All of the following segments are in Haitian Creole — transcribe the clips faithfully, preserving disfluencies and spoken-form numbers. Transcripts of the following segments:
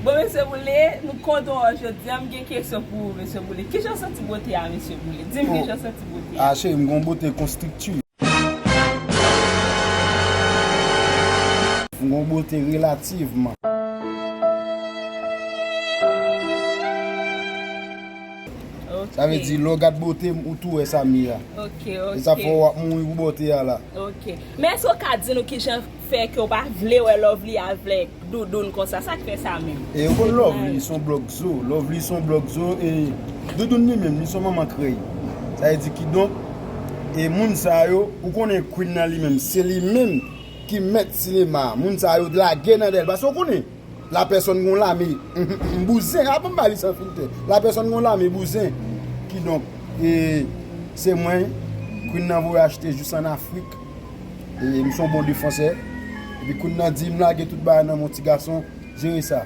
Bon, mesye Boule, nou kontan wè w jodi a. M gen kesyon pou ou, mesye Boule. Kijan w santi bote a, mesye Boule? Di m kijan w santi bote a. Ah, cheri, m gon bote konstriktif. M gon bote relativman. Sa vle di, lè w gad bote m, ou tou wè sa m ye a. Ok, ok. E sa fè w ap mouri pou bote a la. Ok. Men èske w ka di nou kijan fè ke w pa vle wè Lovely avèk Doudoun konsa? Sa k fè sa menm? E ou konn Lovely se yon blòk zo. Lovely se yon blòk zo. E Doudoun li menm, li se yon manman krèy. Sa vle di kidonk, e moun sa yo, ou konnen Queen nan li menm, se li menm ki mèt sinema a. Moun sa yo lage nan dèyè l. Paske ou konnen, lapèsòn gon lame bouzen. A, ban m ba li san filtè. Lapèsòn gon lame bouzen. Kidonk, e, se mwen, Queen nan voye achte jis ann Afrik. E, m se yon bon defansè. Epi Queen nan di m lage tout bagay nan men yon ti gason. Jere sa.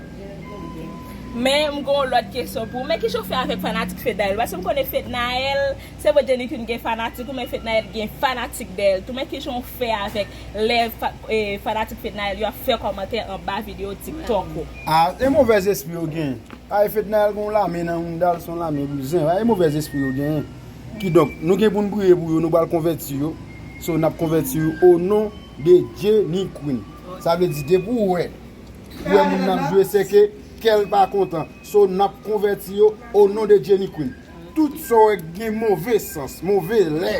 Men, m gon lòt kesyon pou ou. Men kijan w fè avèk fanatik Fednaelle? Paske m konnen Fednaelle, se vre Jenny Queen gen fanatik ou, men Fednaelle gen fanatik dèyè l tou. Men kijan w fè avèk lè fa-, e, fanatik Fednaelle yo ap fè kòmantè anba videyo TikTok ou? A, e movèzespri yo genyen. A, e Fednaelle gon lame nan mounda l, se yon lame bouzen. A, e movèzespri yo genyen. Kidonk, nou gen pou n priye pou yo, nou pral konvèti yo. So, n ap konvèti yo o non de Jenny Queen. Sa vle di, depi w wè, ou wè moun nan ap jwe, se ke kè l pa kontan. So, n ap konvèti yo o non de Jenny Queen. Tout sa w wè k gen move sans, move lè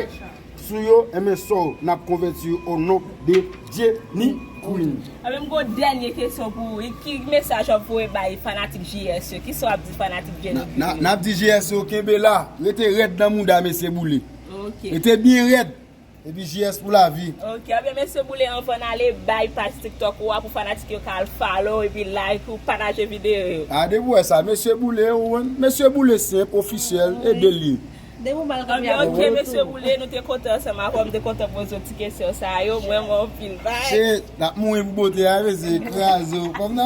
sou yo, enben, so, n ap konvèti yo o non de Jenny Queen. Anben, m gon dènye kesyon pou ou. Ki mesaj w ap voye bay fanatik J S yo? Kisa w ap di fanatik Jenny Queen yo? N ap di J S yo, kenbe la, rete rèd nan mouda mesye Boule. Ok. Rete byen rèd. Epi J S pou lavi. Ok, ebyen, mesye Boule, anvan n ale, bay paj TikTok ou a pou fanatik yo ka al follow, epi like ou, pataje videyo yo. A, depi w wè sa, mesye Boule, ou wè, mesye Boule senp, ofisyèl, e bèl li. Depi w mal kanpe avèk ok, mesye Boule, nou te kontan ansanm avè w, m te kontan poze w ti kesyon sa yo, m renmen w anpil, bay. Se, n ap mouri pou bote a, mesye, kraze w. Kòm nan